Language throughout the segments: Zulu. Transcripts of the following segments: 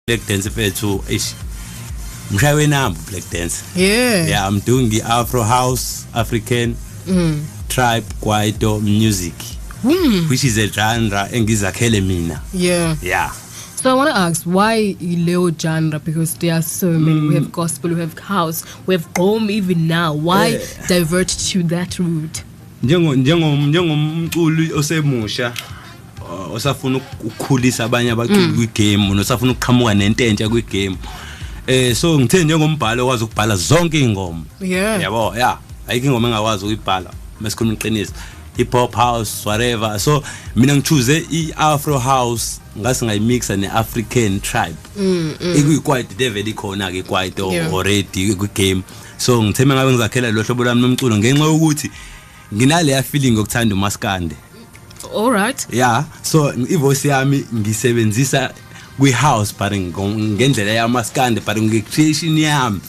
Black Dance fethu, eish, mshayi wenamba Black Dance. Yeah, I'm doing the Afro house, African tribe kwaito music, which is a genre engizakhele mina. Yeah. So I want to ask, why leyo genre? Because there are so many. We have gospel, we have house, we have gqom even now. Why divert to that route? Njengomculi osemusha osafuna ukukhulisa abanye abaculi kwigame nosafuna ukuqhamuka nento entsha kwigame, so ngithe njengombhalo okwazi ukubhala zonke ingoma, yabo, yeah, ayikho ingoma engakwazi ukuyibhala masikhuluma iqiniso, hip hop, house, whatever. So mina ngichoose i-afro house, ngase ngayimixa ne-African tribe, ikuyikwaito level ikhona ke ikwaito already kwi-game. So ngithe ngabe ngizakhela lo hlobo lwami lomculo ngenxa yokuthi nginaleya feeling yokuthanda umaskande. All right. Yeah, so ivoice yami ngisebenzisa kwi-house, but ngendlela yamaskande, but nge-creation yami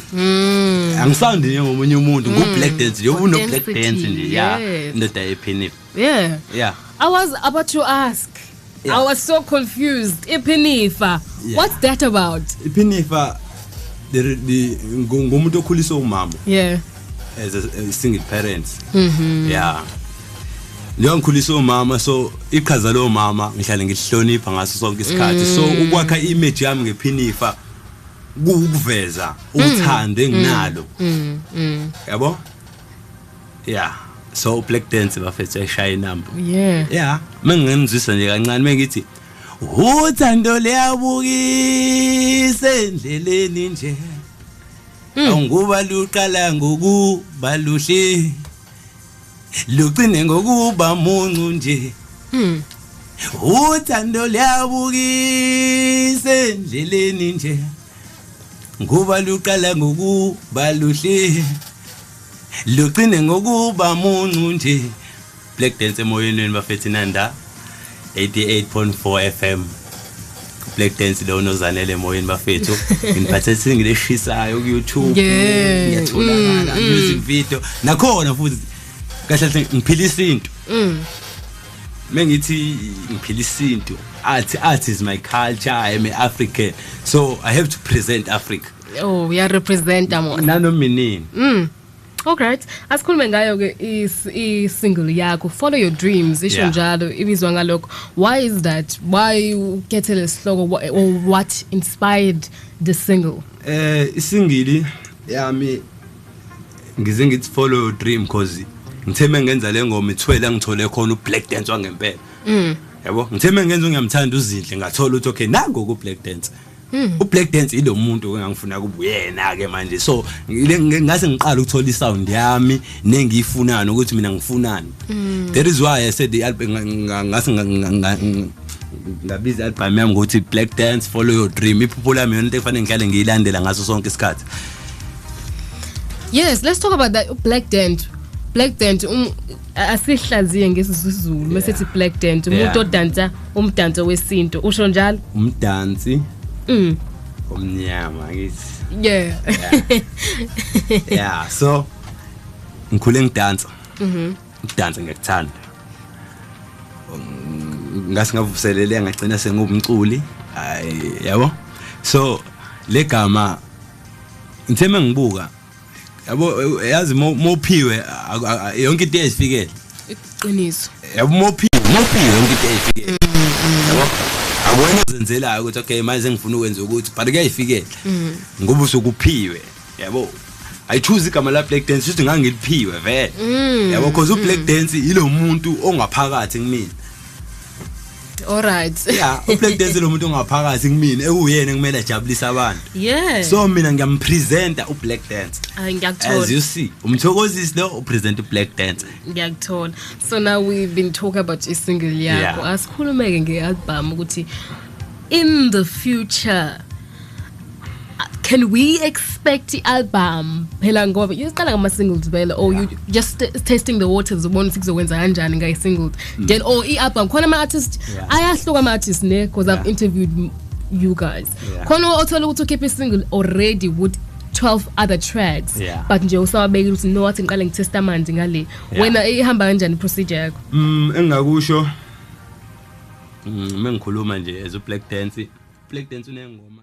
angisound njengomunye umuntu, ngu-Black Dance nje, uno-Black Dance nje, yeah, indoda yephinifa. Yeah. I was about to ask. I was so confused. Iphinifa. What's that about? Iphinifa, the ngumuntu okhuliswe umama. As a single parent. Yeah. Njengoba ngikhuliswe umama, so iqhaza lo mama ngihlale ngihlonipha ngaso sonke isikhathi. So ukwakha image yami ngephinifa ukuveza uthando enginalo. Yabo? Yeah. So Black Dance bafethu eshaya inamba. Yeah, mengingenzisa nje kancane mengithi uthando liyabukisa endleleni nje. Awunguba luqala ngokuba luhle, lugcine ngokuba muncu nje. Uthando liyabukisa endleleni nje, nguba luqala ngokuba luhle, lugcine ngokuba muncu nje. Black Dance emoyeni bafethu, Nanda 88.4 FM. Black Dance lo nozanele emoyeni bafethu, ngiphathe single eshisayo ku YouTube, ngiyatholakala music video nakhona futhi. Kahle kahle ngiphila isintu. Mengithi ngiphila isintu, art is my culture. I am an African, so I have to present Africa. Oh, uya-representa mos. Nanoma inini. Alright, asikhulume ngayo ke i-single yakho, Follow Your Dreams, isho njalo, ibizwa ngalokho. Why is that? Why ukhethe lesihloko, or what inspired the single? Isingle yami ngize ngithi Follow Your Dream because ngithe mengenza le ngoma ithwele ngithole khona uBlack Dance wangempela. Yabo, ngithe mengenza ngiyamthanda uZinhle, ngathola ukuthi okay, nango ku Black Dance. UBlack Dance ilo muntu engangifuna kuba uyena ke manje. So ngase ngiqala ukuthola isound yami nengiyifunayo ukuthi mina ngifunani. That is why I said the album, ngase ngabiza album yami ngokuthi Black Dance Follow Your Dream. Iphupho lami yona into ekufanele ngihlale ngiyilandela ngaso sonke isikhathi. Yes, let's talk about that Black Dance. Black Dance, asihlaziye ngesiZulu mase Black Dance, umuntu odansa umdanso wesintu, usho njalo? Umdansi omnyama ngithi. Yeah, so ngikhule ngidansa. Ukudansa ngiyakuthanda. Ngase ngavuselele ngagcina sengumculi. Hayi, yabo. So le gama ngithe mengibuka, yabo, yazi mophiwe yonke into iyazifikela. Iqiniso. Yabo, mophiwe yonke into iyazifikela. Yabo, akuwena ozenzelayo ukuthi okay, manje ngifuna ukwenza ukuthi, but kuyayifikela ngoba usukuphiwe, yabo. I choose igama la Black Dance futhi ngangiliphiwe vele, yabo, because u Black Dance ilo muntu ongaphakathi kumina. All right. Yeah, u Black Dance lo muntu ongaphakathi kumina ekuyena kumele ajabulise abantu. So mina ngiyampresenta u Black Dance. Ay, ngiyakuthola. As you see, umthokozisi lo upresent u Black Dance. Ngiyakuthola. So now we've been talking about i-single yakho. Asikhulume ke nge-album ukuthi in the future can we expect i-album? Phela ngoba iqala ngama singles vele, or you just testing the waters, ubona ukuthi kuzokwenza kanjani ngayi singles. Then or i-album, khona ama artists ayahluka ama artists ne, because I've interviewed you guys. Khona othola ukuthi ukhiphe i-single already with 12 other tracks, but nje usawabekile ukuthi no, wathi ngiqale ngitesta amanzi ngale. Wena ihamba kanjani procedure yakho? Engakusho, mengikhuluma nje as u Black Dance, Black Dance unengoma